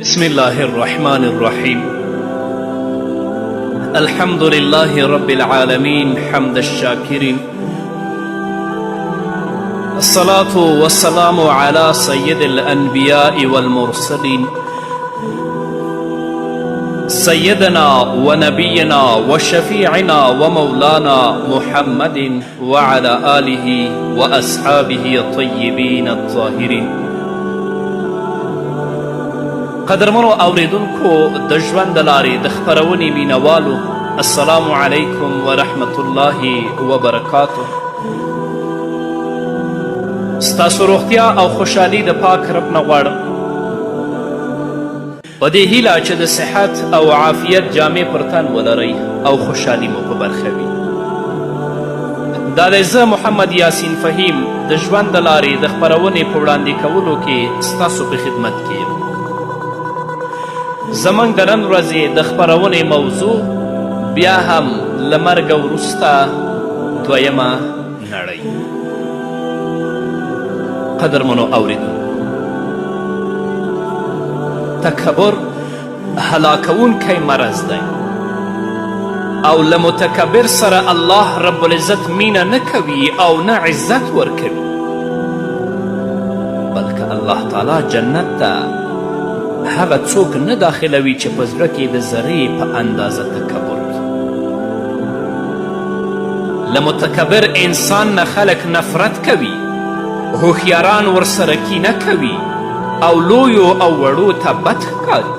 بسم الله الرحمن الرحيم. الحمد لله رب العالمين، حمد الشاكرين، الصلاة والسلام على سيد الأنبياء والمرسلين، سيدنا ونبينا وشفيعنا ومولانا محمد وعلى آله وأصحابه الطيبين الطاهرين. قدرمنو اوریدونکو، د ژوند د لارې د خپرونې مینوالو، السلام علیکم ورحمت الله وبرکاته. ستاسو روغتیا او خوشحالي د پاک رب نه غواړم، په دې هیله چې د صحت او عافیت جامې پر تن ولرئ او خوشحالي مو په برخه وي. دا دی زه محمد یاسین فهیم د ژوند د لارې د خپرونې په وړاندې کولو کې ستاسو په خدمت کې یم. زموږ د نن ورځې د خپرونې موضوع بیا هم له مرګه وروسته دویمه نړۍ. قدرمنو اوریدونکو، تکبر هلاکوونکی مرض دی او له متکبر سره الله رب العزت مینه نه کوي او نه عزت ورکوي، بلکه الله تعالی جنت ته هغه څوک نه داخلوي چې په زړه کې د ذرې په اندازه تکبر وي. له متکبر انسان نه خلک نفرت کوي، هوښیاران ورسره کینه کوي او لویو او وړو ته بد ښکاري.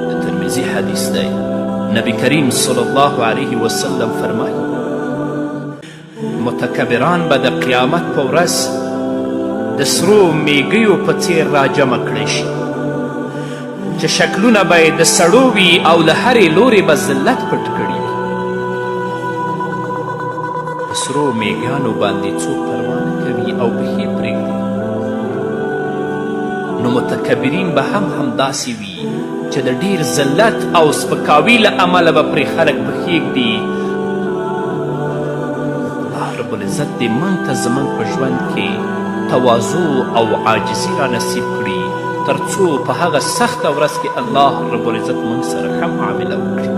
د ترمذي حدیث دی، نبی کریم صلی الله علیه وسلم فرمایي: متکبران به د قیامت په ورځ د سرو میږیو په څیر راجمع کړی شي چې شکلونه به یې د سړو وي او له هرې لورې به ذلت پټ کړي وي. په سرو میږیانو باندې څوک پروا نه کوي او پښې پرېږدي، نو متکبرین به هم همداسې وي چې د ډیر ذلت او سپکاوي له امله به پرې خلک پښې ږدي. الله رب العزت دې موږ ته زموږ په ژوند کې تواضع او عاجزي را نصیب کړي، تر څو په هغه سخته ورځ کې الله رب العزت موږ سره ښه معامله وکړي.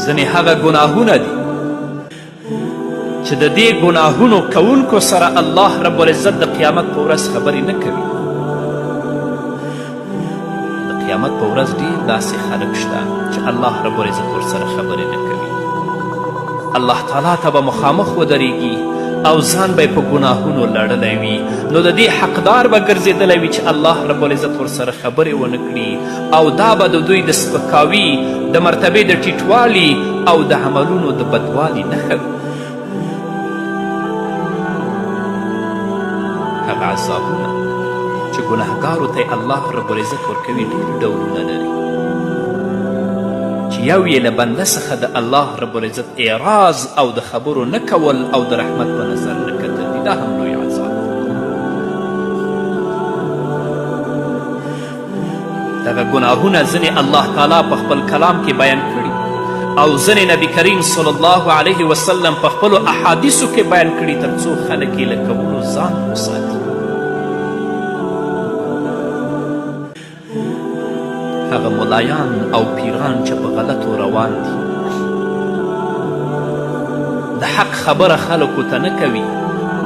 ځینې هغه ګناهونه دي چې د دې ګناهونو کوونکو سره الله رب العزت د قیامت په ورځ خبرې نه کوي. د قیامت په ورځ ډېر داسې خلک شته چې الله رب العزت ورسره خبرې نه کوي. الله تعالی ته به مخامخ ودرېږي او ځان به یې په ګناهونو لړلی وي، نو د دې حقدار به ګرځېدلی وي چې الله رب العزت ورسره خبرې ونه کړي، او دا به د دوی د سپکاوي، د مرتبې د ټیټوالي او د عملونو د بدوالي نښه وي. هغه عذابونه چې ګناهګارو ته الله رب العزت ورکوي ډېر ډولونه لري، چې یو یې له بنده څخه د الله رب العزت اعراض او د خبرو نه کول او د رحمت په نظر نه کتل دي. دا هم لوی عذاب. دغه ګناهونه ځینې الله تعالی په خپل کلام کې بیان کړي او ځینې نبی کریم صلی الله علیه وسلم په خپلو احادیثو کې بیان کړي، تر څو خلک یې له کولو ځان وساتي. هغه ملایان او پیران چې په غلطو روان دي، د حق خبره خلکو ته نه کوي،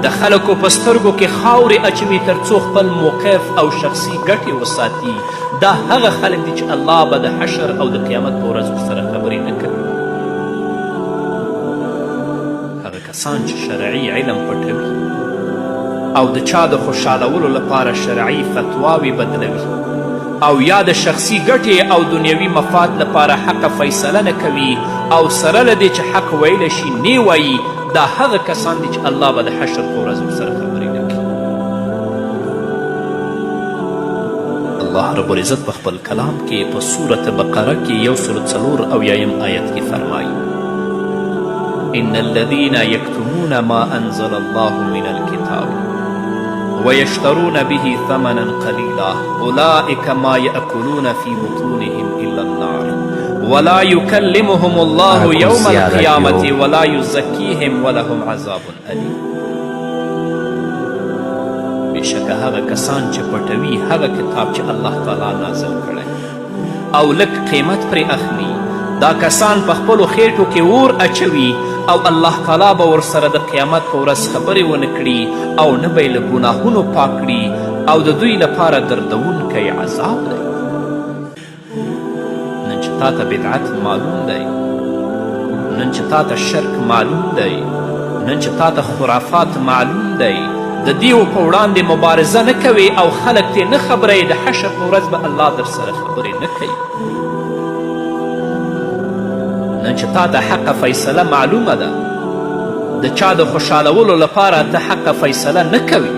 د خلکو په سترګو کې خاورې اچوي تر څو خپل موقف او شخصي ګټې وساتي، دا هغه خلک دي چې الله به د حشر او د قیامت په ورځ ورسره خبرې نه کوي. هغه کسان چې شرعي علم پټوي او د چا د خوشحالولو لپاره شرعي فتواوې بدلوي او یا د شخصي ګټې او دنیوي مفاد لپاره حق فیصله نه کوي او سره له دې چې حق ویلی شي نه وایي، دا هغه کسان دي چې الله به د حشر په ورځ ورسره خبرې نه کوي. الله رب العزت په خپل کلام کې په سورة بقره کې 174 آیت کې فرمایي: إن الذين يكتمون ما أنزل الله من الكتاب ويشترون به ثمنا قليلا أولئك ما يأكلون في بطونهم إلا النار ولا يكلمهم الله يوم اراکوزیا القيامة رادیو. ولا يزكيهم ولهم عذاب أليم. بېشکه هغه کسان چې پټوي هغه کتاب چې الله تعالی نازل کړی او لږ قیمت پرې اخلي، دا کسان په خپلو خېټو کې اور اچوي او الله تعالی به ورسره د قیامت په ورځ خبرې ونه کړي او نه به یې له ګناهونو پاک کړي او د دوی لپاره دردوونکی عذاب دی. نن چې تا ته بدعت معلوم دی، نن چې تا ته شرک معلوم دی، نن چې تا ته خرافات معلوم دی، د دیو په وړاندې مبارزه نه کوې او خلک ترې نه خبروې، د حشر په ورځ به الله در سره خبرې نه کوي. نن چې تا ته حقه فیصله معلومه ده، د چا د خوشحالولو لپاره ته حقه فیصله نه کوې،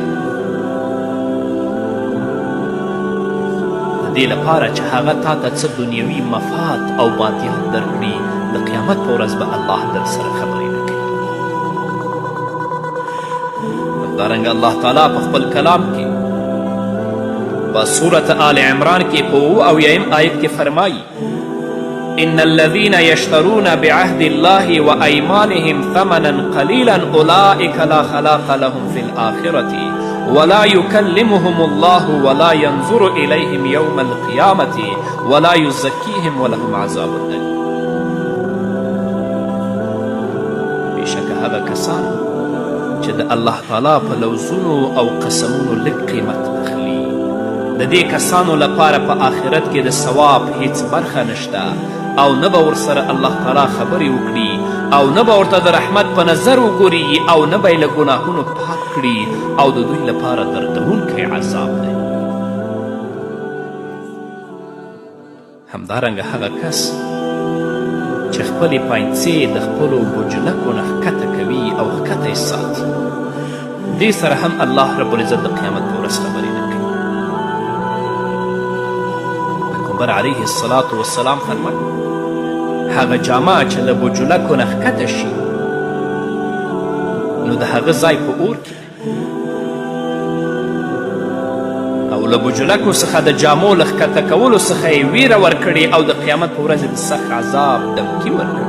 د دې لپاره چې هغه تا ته څه دنیوي مفاد او مادیات درکړي، د قیامت په ورځ به الله در سره خبرې نه کوي. همدارنګه الله تعالی په خپل کلام کې په سورة آل عمران کې په 77 آیت کې فرمایي: إن الذين يشترون بعهد الله وأيمانهم ثمنا قليلا أولئك لا خلاق لهم في الآخرة ولا يكلمهم الله ولا ينظر إليهم يوم القيامة ولا يزكيهم ولهم عذاب أليم. بېشکه هغه کسان چې د الله تعالی په لوظونو او قسمونو لږ قیمت اخلي، د دې کسانو لپاره په آخرت کې د ثواب هیڅ برخه نشته او نه به ورسره الله تعالی خبرې وکړي او نه به ورته د رحمت په نظر وګوري او نه به یې له ګناهونو پاک کړي او د دوی لپاره دردوونکی عذاب دی. همدارنګه هغه کس چې خپلې پاینڅې د خپلو بجلکو نه ښکته کوي او ښکته یې ساتي، دې سره هم الله رب العزت د قیامت په ورځ خبرې نه کوي. پیغمبر علیه الصلاة والسلام فرمایي: هغه جامه چې له بجلکو نه ښکته شي نو د هغه ځای په اور کې دی، او له بجلکو څخه د جامو له ښکته کولو څخه یې ویره ورکړې او د قیامت په ورځ یې د سخت عذاب دمکي ورکړې.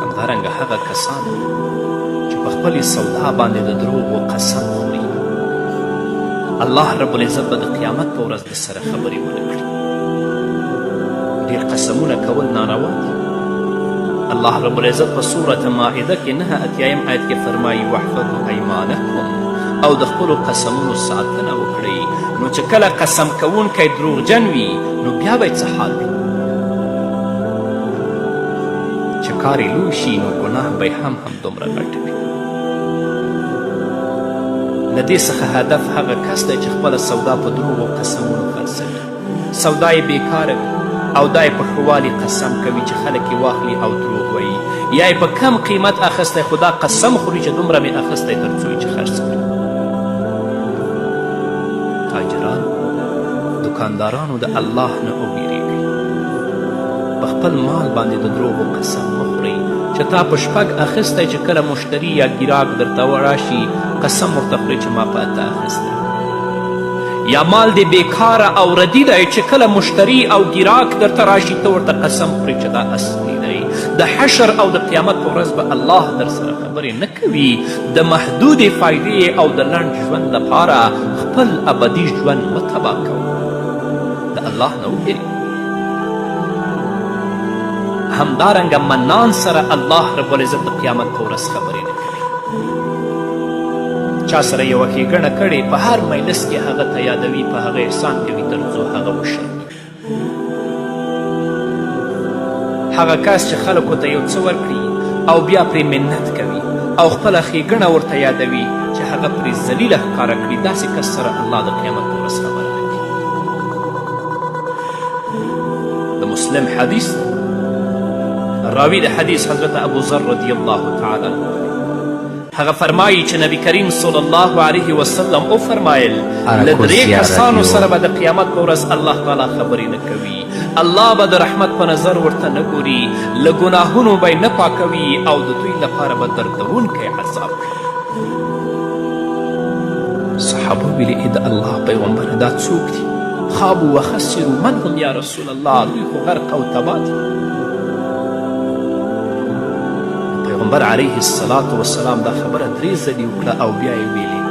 همدارنګه هغه کسان چې په خپلې سودا باندې د دروغو قسم خوري، الله رب العزت به د قیامت په ورځ د سره خبرې ونه کړي. ډېر قسمونه کول ناروا دي. الله رب العزت په سورة مائده کې 89 آیت کې فرمایي: واحفظوا ایمانکم، او د خپلو قسمونو ساتنه وکړئ. نو چې کله قسم کوونکی دروغجن وي نو بیا به یې څه حال وي؟ چې کار یې لوی شي نو ګناه به یې هم همدومره غټ وي. له دې څخه هدف هغه کس دی چې خپله سودا په دروغو قسمونو خرڅوي، سودا یې بېکاره وي او دا یې په ښه والي قسم کوي چې خلک یې واخلي او دروغ وایي، یا یې په کم قیمت اخیستی خو دا قسم خوري چې دومره مې اخیستی تر څو یې چې خرڅ کړي. تاجران، دکاندارانو د الله نه وویرېږئ، په خپل مال باندې د دروغو قسم مه خورئ چې تا په 6 اخیستی، چې کله مشتري یا ګیراک درته راشي قسم ورته خورئ چې ما په 8 اخیستی، یا مال دې بیکاره او ردي دی چې کله مشتري او ګیراک درته راشي ته ورته قسم خورې چې دا اصلي دی. د حشر او د قیامت په ورځ به الله در سره خبرې نه کوي. د محدودې فایدې او د لنډ ژوند لپاره خپل ابدي ژوند مه تباه کوه، د الله نه وویرېږه. همدارنګه منان سره الله رب العزت د قیامت په ورځ خبرې نه کوي. چا سره یوه ښېګڼه کړې په هر مجلس کې هغه ته یادوي، په هغه احسان کوي تر څو هغه وشرموي. هغه کس چې خلکو ته یو څه ورکړي او بیا پرې منت کوي او خپله ښېګڼه ورته یادوي چې هغه پرې ذلیله ښکاره کړي، داسې کس سره الله د قیامت په ورځ خبره نه کوي. د مسلم حدیث راوی د حدیث حضرت ابو ذر رضی الله تعالی عنه هغه فرمایي چې نبی کریم صلی الله علیه وسلم وفرمایل: له درې کسانو سره به د قیامت په ورځ الله تعالی خبرې نه کوي، الله به د رحمت په نظر ورته نه ګوري، له ګناهونو به یې نه پاکوي او د دوی لپاره به دردوونکی عذاب وي. صحابه ویلې: ای د الله پیغمبره، دا څوک دي؟ خابو وخسرو من هم یا رسول الله، دوی خو غرق او تباه دي. پیغمبر علیه الصلاة والسلام دا خبره درې ځلې وکړه او بیا یې ویلې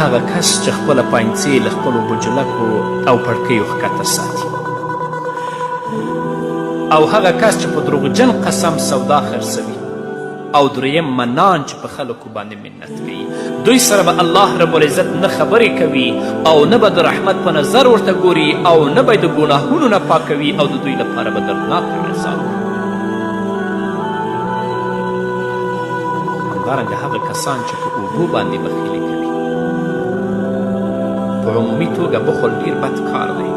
هغه کس چې خپله پاینڅې له خپلو بجلکو او پړکیو ښکته ساتي او هغه کس چې په دروغجن قسم سودا خرڅوي او دریم منان چې په خلکو باندې منت کوي، دوی سره به الله رب العزت نه خبرې کوي او نه به د رحمت په نظر ورته ګوري او نه به د ګناهونو نه پاکوي او د دوی لپاره به دردناک عذاب وي. همدارنګه هغه کسان چې په اوبو باندې بخیلي کوي. په عمومي توګه بخل ډیر بد کار دی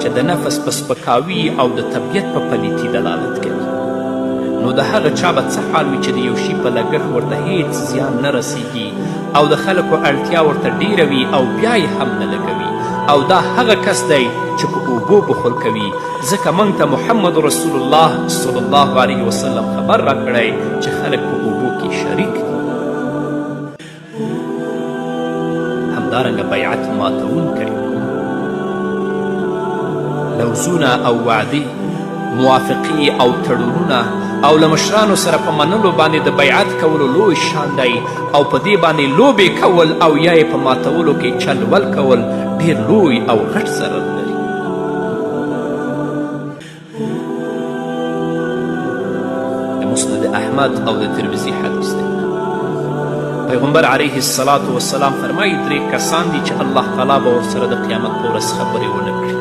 چې د نفس په سپکاوي او د طبیعت په پلیتي دلالت کوي. نو د هغه چا به څه حال وي چې د یو شي په لګښت ورته هیڅ زیان نه رسیږي او د خلکو اړتیا ورته ډیره وي او بیا یې هم نه لګوي او دا هغه کس دی چې په اوبو بخل کوي، ځکه موږ ته محمد رسول الله صلی الله علیه وسلم خبر راکړی چې خلک په اوبو کې شریک دي. همدارنګه بیعت ماتوونکی، لوظونه او وعدې، موافقې او تړونونه او له مشرانو سره په منلو باندې د بیعت کولو لوی شان دی او په دې باندې لوبې کول او یا یې په ماتولو کې چل ول کول ډیر لوی او غټ ضرر لري. د مسند احمد او د ترمذي حدیث دی. پیغمبر علیه الصلاة والسلام فرمایي درې کسان دي چې الله تعالی به ورسره د قیامت په ورځ خبرې ونه کړي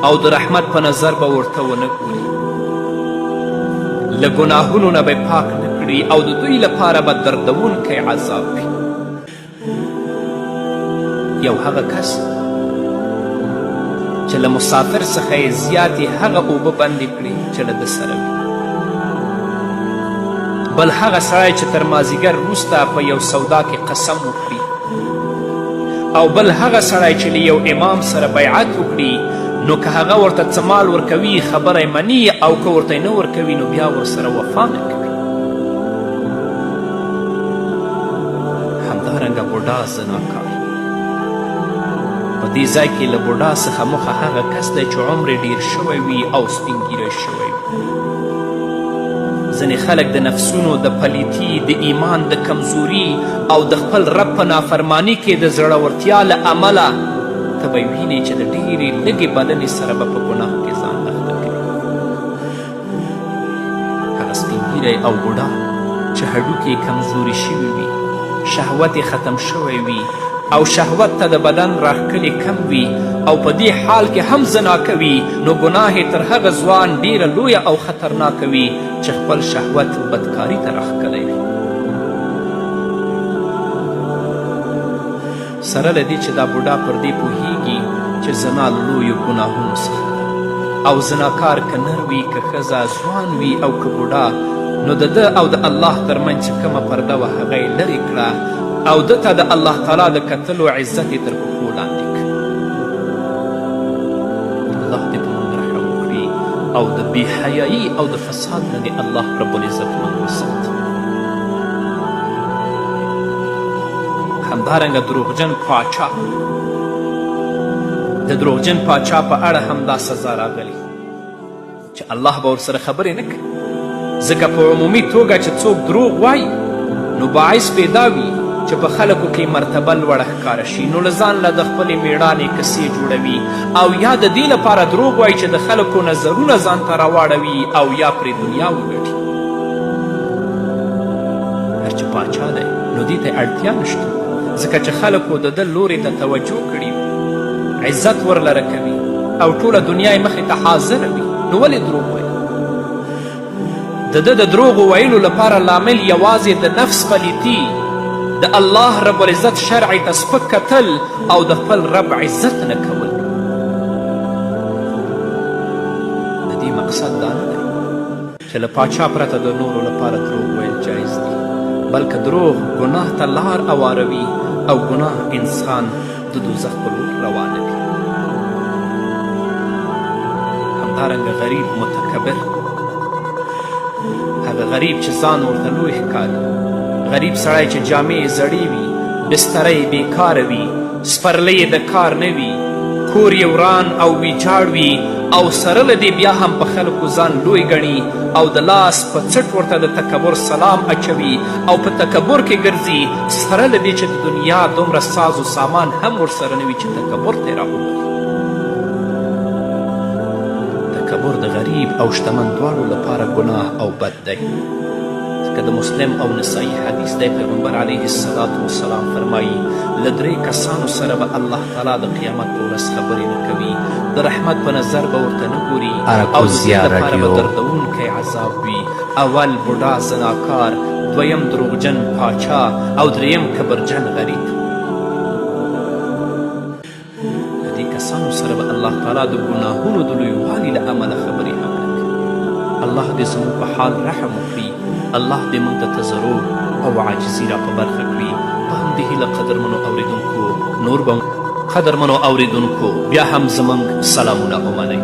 او د رحمت په نظر به ورته ونه ګوري، له ګناهونو نه به پاک نه کړي او د دوی لپاره به دردوونکی عذاب وي. یو هغه کس چې له مسافر څخه یې زیاتې هغه اوبه بندې کړې چې له ده سره وي، بل هغه سړی چې تر مازیګر وروسته په یو سودا کې قسم وکړي، او بل هغه سړی چې له یو امام سره بیعت وکړي، نو که هغه ورته څه مال ورکوي خبره یې مني او که ورته یې نه ورکوي نو بیا ورسره وفا نه کوي. همدارنګه بوډا زناکار. په دې ځای کې له بوډا څخه موخه هغه کس دی چې عمر یې ډیر شوی وي او سپین ږیری شوی وي. ځینې خلک د نفسونو د پلیتي، د ایمان د کمزوري او د خپل رب په نافرمانی کې د زړورتیا له امله ته به وینې چې د ډېرې لږې بلنې سره به په ګناه کې ځان اخته کوي. هغه سپین ږیری او بوډا چې هډوکي یې کمزوري شوي وي، شهوت یې ختم شوی وي او شهوت ته د بدن راښکلې کم وي او په دې حال کې هم زنا کوي، نو ګناه یې تر هغه ځوان ډېره لویه او خطرناکه وي چې خپل شهوت بدکاري ته راښکلی وي. سره له دې چې دا بوډا پر دې پوهیږي چې زنا له لویو ګناهونو څخه ده او زناکار که نر وي که ښځه، ځوان وي او که بوډا، نو د ده او د الله تر منځ چې کومه پرده وه هغه یې لرې کړه او ده ته د الله تعالی د کتلو عزت یې تر پښو لاندې کړ. الله دې په موږ رحم وکړي او د بې حیایي او د فساد نه دې الله رب العزت موږ وساتي. همدارنګه دروغجن پاچا، د دروغجن پاچا په اړه هم دا سزا راغلې چې الله به ورسره خبرې نه کوي، ځکه په عمومي توګه چې څوک دروغ وایي نو باعث پیدا وي چې په خلکو کې مرتبه لوړه ښکاره شي، نو له ځان له د خپلې میړانې کیسې جوړوي او یا د دې لپاره دروغ وایي چې د خلکو نظرونه ځان ته راواړوي او یا پرې دنیا وګټي. هر چې پاچا دی نو دې ته اړتیا نشته، ځکه چې خلکو د ده لورې ته توجه کړي وي، عزت ورلره کوي او ټوله دنیا یې مخې ته حاضره وي، نو ولې دروغ وایي؟ د ده د دروغو ویلو لپاره لامل یوازې د نفس پلیتي، د الله رب العزت شرع ته سپک کتل او د خپل رب عزت نه کول. د دې مقصد دا نه دی چې له پاچا پرته د نورو لپاره دروغ ویل جایز دي، بلکه دروغ ګناه ته لار اواروي او ګناه انسان د دوزخ په لور روانوي. همدارنګه غریب متکبر، هغه غریب چې ځان ورته لوی ښکاري، غریب سړی چې جامې یې زړې وي، بستره یې بیکاره وي، سپرلۍ یې د کار نه وي، کور یې وران او ویجاړ وي او سره له دې بیا هم په خلکو ځان لوی ګڼي او د لاس په څټ ورته د تکبر سلام اچوي او په تکبر کې ګرځي، سره له دې چې د دنیا دومره ساز و سامان هم ورسره نه وي چې تکبر ته یې راوبولي. تکبر د غریب او شتمن دواړو لپاره ګناه او بد دی، ځکه د مسلم او نسائی حدیث دی، پیغمبر علیه الصلاة والسلام فرمایي له درې کسانو سره به الله تعالی د قیامت په ورځ خبرې نه کوي، د رحمت په نظر به ورته نه ګوري او د دوی اراکوزیا لپاره به راډیو. دردوونکی عذاب وي. اول بوډا زناکار، دویم دروغجن پاچا او دریم کبرجن غریب. له دې کسانو سره به الله تعالی د ګناهونو د لویوالي له امله خبرې هم نه کوي. الله دې زموږ په حال رحم وکړي، الله دې موږ ته تضرع او عاجزي را په برخه کړي. په همدې هیله قدرمنو اوریدونکو نور به قدرمنو اوریدونکو بیا هم زموږ سلامونه ومنئ.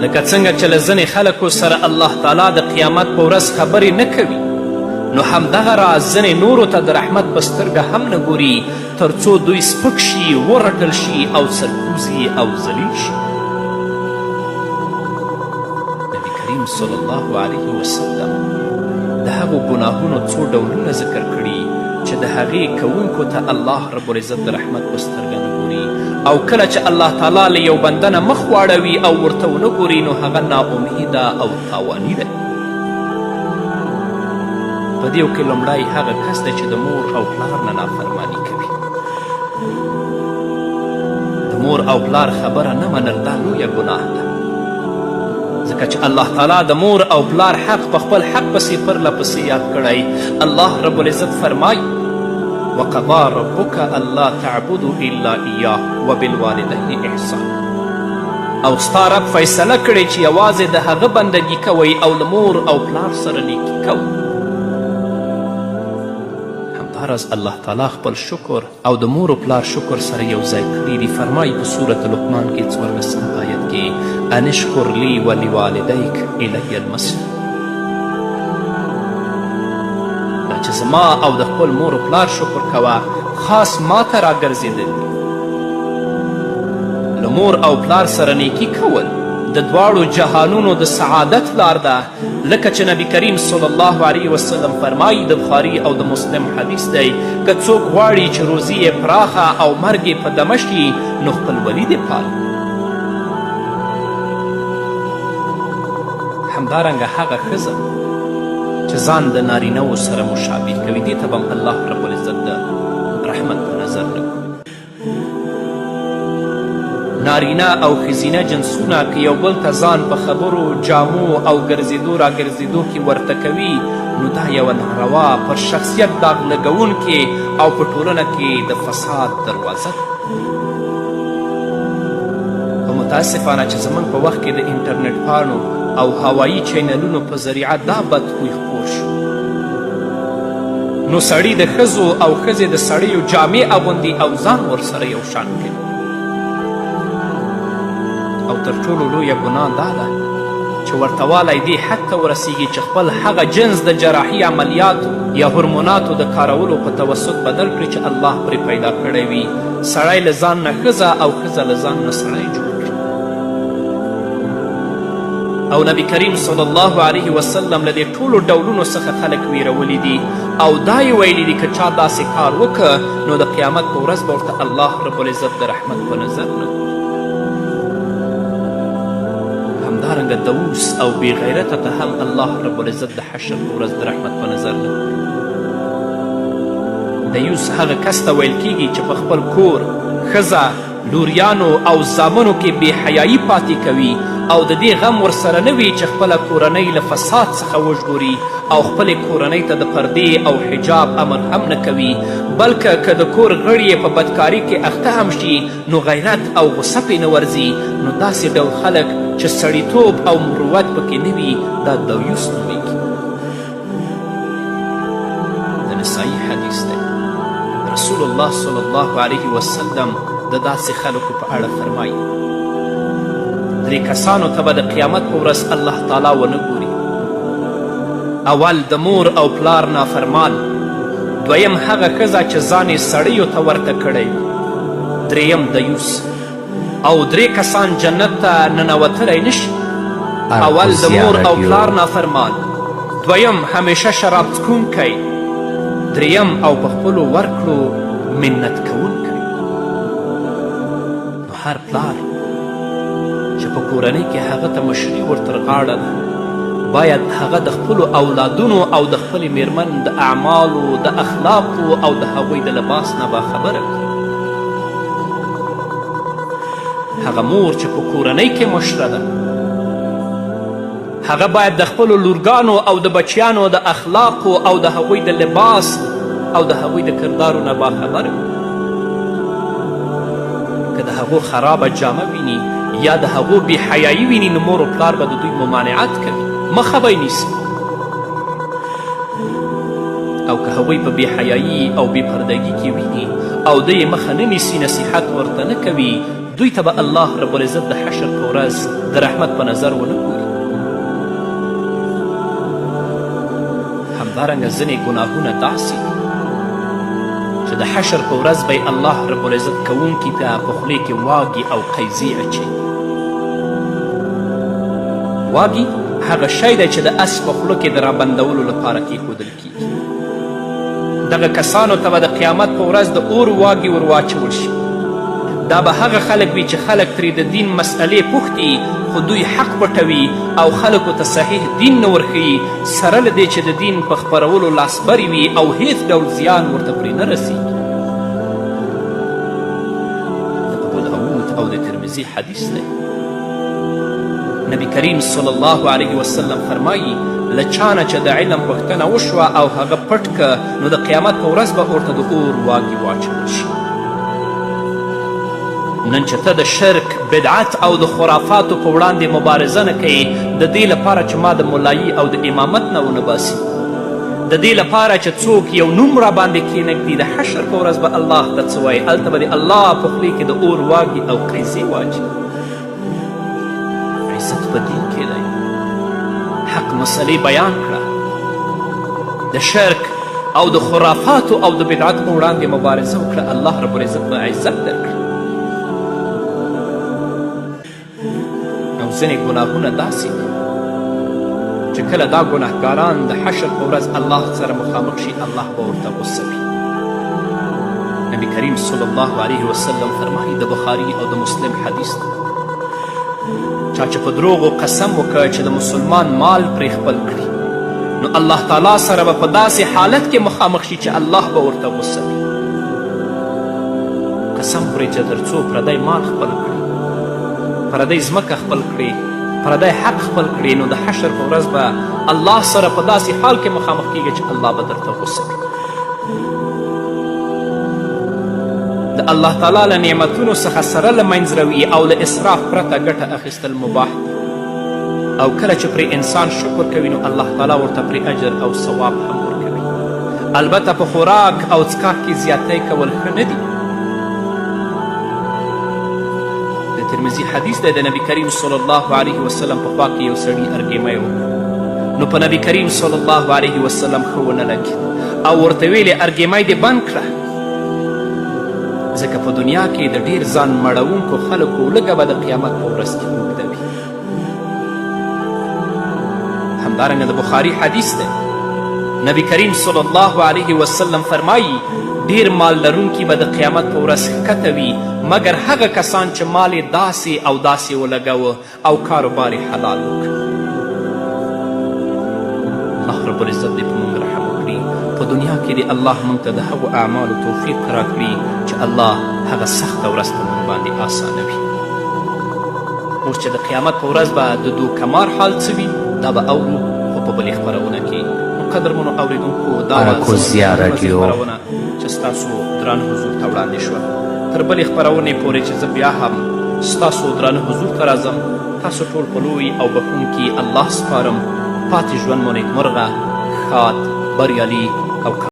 لکه څنګه چې له ځینې خلکو سره الله تعالی د قیامت په ورځ خبرې نه کوي، نو همدغه راز ځینې نورو ته د رحمت په سترګه هم نه ګوري، تر څو دوی سپک شي، ورټل شي او سرکوزي او ذلیل شي. نبي کریم صلی الله علیه وسلم د هغو ګناهونو څو ډولونه ذکر کړي چې د هغې کوونکو ته الله رب العزت د رحمت په سترګه نه ګوري، او کله چې الله تعالی له یو بنده نه مخ واړوي او ورته ونه ګوري نو هغه ناامیده او تاواني دی. په دیو کې لومړی هغه کس دی چې د مور او پلار نه نافرماني کوي. د مور او پلار خبره نه منل دا لویه ګناه ده، ځکه چې الله تعالی د مور او پلار حق په خپل حق پسې پرله پسې یاد کړی. الله رب العزت فرمایي وقضا ربک الا تعبدوا الا ایاه وبالوالدین احسان، او ستا رب فیصله کړې چې یوازې د هغه بندګي کوئ او له مور او پلار سره نیکي کوئ. همداراز الله تعالی خپل شکر او د مور و پلار شکر سره یو ځای کړي دي. فرمایي په سورة لقمان کې 14 آیت کې ان اشکر لي ولوالدیک الی المصیر، دا چې زما او د خپل مور و پلار شکر کوه خاص ما ته راګرځېدل دي. له مور او پلار سره نیکي کول د دواړو جهانونو د سعادت لار ده، لکه چې نبی کریم صلی الله علیه وسلم فرمایي، د بخاري او د مسلم حدیث دی، که څوک غواړي چې روزي یې پراخه او مرګ یې په دمه شي نو خپل ولي دې پالي. همدارنګه هغه ښځه چې ځان د نارینه وو سره مشابه کوي، دې ته به هم الله رب العزت د رحمت په نظر نه ګوري. نارینه او ښځینه جنسونه که یو بل ته ځان په خبرو، جامو او ګرځېدو راګرځېدو کې ورته کوي، نو دا یوه ناروا، پر شخصیت داغ لګوونکې او په ټولنه کې د فساد دروازه ده. خو متاسفانه چې زموږ په وخت کې د انټرنیټ پاڼو او هوایي چینلونو په ذریعه دا بد خوی خپور شو، نو سړي د ښځو او ښځې د سړیو جامې اغوندي او ځان ورسره یو شان کوي. او تر ټولو لویه ګناه دا ده چې ورته والی دې حد ته ورسیږي چې خپل هغه جنس د جراحي عملیاتو یا هورموناتو د کارولو په توسط بدل کړي چې الله پرې پیدا کړی وي. سړی له ځان نه ښځه او ښځه له ځان نه سړی جوړ کړي. او نبی کریم صلی الله علیه وسلم له دې ټولو ډولونو څخه خلک ویرولي دي او دا یې ویلي دي که چا داسې کار وکړ نو د قیامت په ورځ به ورته الله رب العزت د رحمت په نظر نه ګوري. همدارنګه دوس او بې غیرته ته هم الله رب العزت د حشر په ورځ د رحمت په نظر نه ګوري. دیوس هغه کس ته ویل کیږي چې په خپل کور، ښځه، لوریانو او زامنو کې بې حیایي پاتې کوي او د دې غم ورسره نه وي چې خپله کورنۍ له فساد څخه وژغوري او خپلې کورنۍ ته د پردې او حجاب امر هم نه کوي، بلکه که د کور غړي یې په بدکاري کې اخته هم شي نو غیرت او غصه پرې نه ورځي. نو داسې ډول خلک چې سړیتوب او مروت پکې نه وي دا دیوس نومیږي. د نسائی حدیث دی، رسول الله صلی الله علیه وسلم د داسې خلکو په اړه فرمایي درې کسانو ته به د قیامت په ورځ الله تعالی ونه ګوري. اول د مور او پلار نافرمان، دویم هغه ښځه چې ځان یې سړیو ته ورته کړی وي، دریم دیوس، او درې کسان جنت ته ننوتلی نشي. اول د ارکوزیا مور او راډیو. پلار نافرمان، دویم همیشه شراب څکونکی، دریم او په خپلو ورکړو منت کوونکی. نو هر پلار چې په کورنۍ کې هغه ته مشري ور تر غاړه ده، باید هغه د خپلو اولادونو او د خپلې میرمن د اعمالو، د اخلاقو او د هغوی د لباس نه باخبره وي. هغه مور چې په کورنۍ کې مشره ده، هغه باید د خپلو لورګانو او د بچیانو د اخلاقو او د هغوی د لباس او د هغوی د کردارو نه باخبره وي. که د هغو خرابه جامه ویني یا د هغو بې حیایي ویني، نو مور و پلار به د دوی ممانعت کوي، مخه به یې نیسي. او که هغوی په بې حیایي او بې پردګي کې ویني او دی یې مخه نه نیسي، نصیحت ورته نه کوي، دوی ته به الله رب العزت د حشر په ورځ د رحمت په نظر ونه ګوري. همدارنګه ځینې ګناهونه داسې دي چې د حشر په ورځ به یې الله رب العزت کوونکي ته په خولې کې واګي او قیزې اچوي. واګي هغه شی دی چې د اس په خوله کې د رابندولو لپاره کیښودل کیږي. دغه کسانو ته به د قیامت په ورځ د اور واګي ور واچول شي. دا به هغه خلک وي چې خلک ترې د دین مسئلې پوښتي، خو دوی حق پټوي او خلکو ته صحیح دین نه ورښیي، سره له دې چې د دین په خپرولو لاسبري وي او هیڅ ډول زیان ورته پرې نه رسیږي. د ابوداود او د ترمذي حدیث دی. نبی کریم صلی الله علیه وسلم فرمایي: له چا نه چې د علم پوښتنه وشوه او هغه پټ که، نو د قیامت په ورځ به ورته د اور واګي واچول شي. نن چې ته د شرک، بدعت او د خرافاتو په وړاندې مبارزه نه کوې، د دې لپاره چې ما د ملایي او د امامت نه ونه باسي، د دې لپاره چې څوک یو نوم را باندې کښېنږدي، د حشر په ورځ به الله ته څه وایې؟ هلته به د الله په خولې کې د اور واګي او قیزې واچوي. عزت په دین کې دی. حق مسئلې بیان کړه، د شرک او د خرافاتو او د بدعت په وړاندې مبارزه وکړه، الله رب العزت به عزت درکړي. او ځینې ګناهونه داسې دي چې کله دا ګناهګاران د حشر په ورځ الله سره مخامخ شي، الله به ورته غصه وي. نبی کریم صلی الله علیه وسلم فرمایي، د بخاري او د مسلم حدیث دی، چا چې په دروغو قسم وکړ چې د مسلمان مال پرې خپل کړي، نو الله تعالی سره به په داسې حالت کې مخامخ شي چې الله به ورته غصه وي. قسم خوري چې تر څو پردی مال خپل کړي، پردی ځمکه خپل کړي، پردی حق خپل کړي، نو د حشر په ورځ به الله سره په داسې حال کې مخامخ کیږي چې الله به درته غصه وي. د الله تعالی له نعمتونو څخه سره له منځروي او له اسراف پرته ګټه اخیستل مباح دي، او کله چې پرې انسان شکر کوي، نو الله تعالی ورته پرې اجر او ثواب هم ورکوي. البته په خوراک او څکاک کې زیاتی کول ښه نه دي. د ترمذي حدیث دی، د نبی کریم صلی الله علیه وسلم په خوا کې یو سړي ارګیمی وکړ، نو په نبی کریم صلی الله علیه وسلم ښه ونه لګېد او ورته ویلې: ارګیمی دې بند کړه، ځکه په دنیا کې د ډیر ځان مړوونکو خلکو لږه به د قیامت په ورځ کې اوږده وي. همدارنګه د بخاري حدیث دی، نبی کریم صلی الله علیه وسلم فرمایي: ډیر مال لرونکي به د قیامت په ورځ ښکته وي، مګر هغه کسان چې مال یې داسې او داسې ولګوه او کاروبار یې حلال وکړ. الله رب العزت دې په موږ رحم وکړي. په دنیا کې دې الله موږ ته د هغو اعمالو توفیق راکړي چې الله هغه سخته ورځ په موږ باندې آسانوي. اوس چې د قیامت په ورځ به د دوکمار حال څه وي، دا به اورو، خو په بلې خپرونه کې. نو قدرمنو اورېدونکو، دا وه زموږ اراکوزیا د نن ورځې راډیو. خپرونه چې ستاسو درانه حضور ته وړاندې شوه. تر بلې خپرونې پورې چې زه بیا هم ستاسو درانه حضور ته راځم، تاسو ټول په لوی او بښونکي الله سپارم. پاتې ژوند مو نیکمرغه، ښاد، بریالي او